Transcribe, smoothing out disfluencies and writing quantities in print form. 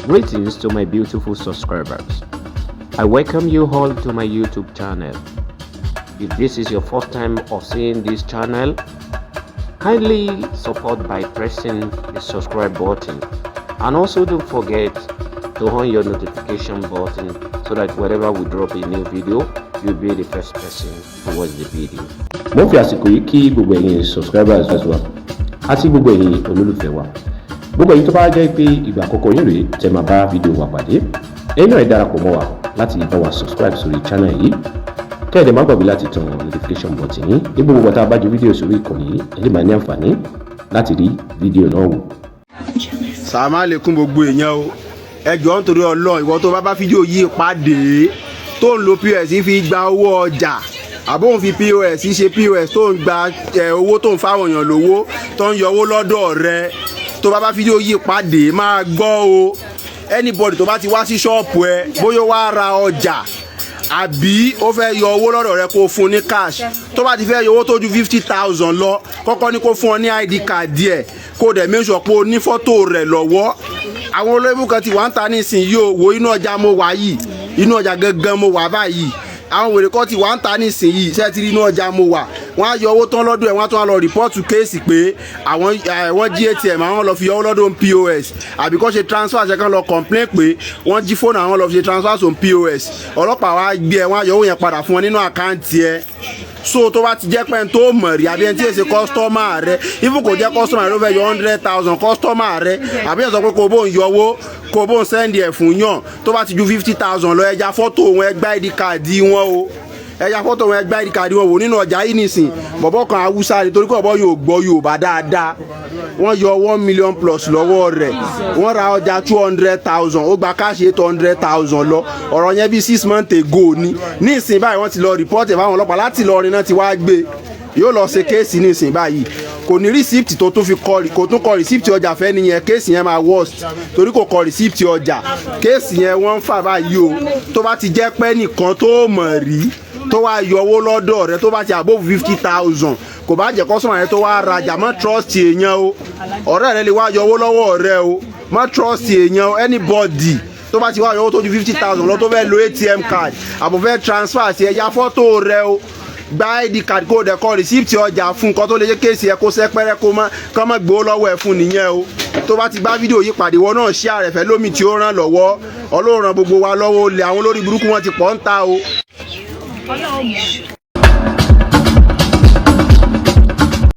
Greetings to my beautiful subscribers. I welcome you all to my YouTube channel. If this is your first time of seeing this channel, kindly support by pressing the subscribe button and also don't forget to on your notification button so that whenever we drop a new video, you'll be the first person to watch the video. Mo fi àsìkò yìí kí gbogbo ẹ̀yin subscribers wa àti gbogbo ẹ̀yin olólùfẹ́ wa, gbogbo ẹ̀yin tó bá jẹ́ pé ìgbà àkọ́kọ́ yín rèé tẹ́ máa bá fídíò wa pàdé, ẹ̀yin náà ẹ darapọ̀ mọ́ wa láti bá wa subscribe sórí channel yìí, kẹ́ ẹ dẹ̀ má gbàgbé láti tan notification button yín. Ní gbogbo ìgbà tá a bá ju fídíò sórí ìkànnì yìí, ẹ lè máa ní àǹfààní láti rí fídíò náà wò. Sàmàlẹ́kùn gbogbo èèyàn o. Ẹ jọ̀ọ́, nítorí Ọlọ́run, ìwọ tó bá bá fídíò yìí pàdé tó ń lo POS fi gba owó ọjà, àbóhùn fi POS ṣe POS tó ń gba owó, tó ń fáwọn èèyàn lówó, tó ń yọ owó lọ́dọ̀ rẹ, tó bá bá fídíò yìí pàdé, máa gbọ́ o. Anybody tó bá ti wá sí ṣọ́ọ̀pù ẹ, bóyá ó wá ra ọjà àbí ó fẹ́ yọ owó lọ́dọ̀ rẹ, kó fún ní cash. Tó bá ti fẹ́ yọ owó tó ju 50,000 lọ, kọ́kọ́ ní kó fún ọ ní ID card ẹ̀, kó dẹ̀ make sure pé o ní fọ́tò rẹ̀ lọ́wọ́. Àwọn olóyìnbó kan ti wà ń ta nísìnyí o. Wo inú ọjà mo wà yìí, inú ọjà gangan mo wà báyìí. Àwọn wèrè kan ti wà ń ta nísìnyí. Ṣé ti rí inú ọjà mo wà? Wọ́n á yọ owó tán lọ́dún ẹ̀, wọ́n á tún wá lọ report case pé àwọn wọ́n jí ATM, àwọn lọ fi yọ owó lọ́dún POS, àbí kó ṣe transfer, ṣe kán lọ complain pé wọ́n jí fóònù àwọn, lọ fi ṣe transfer sóun POS. Ọlọ́pàá wá gbé ẹ, wọ́n á yọ owó yẹn padà fún wọn nínú account ẹ. So tó bá ti jẹ́ pé tó mọ̀ rí, àbí ẹni tí èsì customer rẹ, even kò jẹ́ customer rẹ ló fẹ́ yọ 100,000, customer rẹ, àbí ẹ̀ sọ pé kò bóun yọ owó, kò bóun send ẹ̀ fún yàn, tó bá ti ju 50,000 lọ, ẹ ya fọ́tò wọn, ẹ gbá ID card wọn o. Ẹ ya fọ́tò wọn, ẹ gbá ID card wọn. Wò nínú ọjà yìí nìsín, bọ̀bọ̀ kan, Haúsá ni, torí kò bọ́ yóò gbọ́ Yorùbá dáadáa, wọ́n yọ 1 million plus lọ́wọ́ rẹ̀. Wọ́n ra ọjà 200,000, ó gba cash 800,000 lọ. Ọ̀rọ̀ yẹn bí 6 months ago ni. Ní ìsìn báyìí, wọ́n ti lọ report ẹ̀ fáwọn ọlọ́pàá láti Ìlọrin náà ti wá gbé, yóò lọ ṣe case. Ní ìsìn báyìí, kò ní receipt tó tún fi kọ, kò tún kọ receipt ọjà fẹ́ nìyẹn. Case yẹn máa worst torí kò kọ receipt ọjà. Case yẹn wọ́n ń fà báyìí o. Tó bá ti jẹ́ pé nìkan tó mọ̀ rí tó wá yọ owó lọ́dọ̀ rẹ, tó bá ti above 50,000, kò bá jẹ́ customer rẹ tó wá rajà, má trust èèyàn o. Ọ̀rẹ́ rẹ lè wá yọ owó lọ́wọ́ rẹ o. Má trust èèyàn o. Anybody tó bá ti wá yọ owó tó ju 50,000 lọ, tó fẹ́ lo ATM card àbò fẹ́ transfer sí, ẹ ya fọ́tò rẹ o, gba ID card, kó o dẹ̀ kọ receipt ọjà fún nǹkan tó lè jẹ́ case ẹ kó sẹ́pẹ́rẹ́, kó má kọ́ mọ́ gbowó lọ́wọ́ ẹ fún nìyẹn o. Tó bá ti bá fídíò yìí pàdé, wọn náà ṣí àrẹ̀fẹ́ lómi tí ó ràn lọ́wọ́. Ọlọ́run ràn gbogbo wa lọ́wọ́. Olè àwọn olórí burúkú wọn ti pọ̀ ń ta o. Ọlọ́run mọ̀.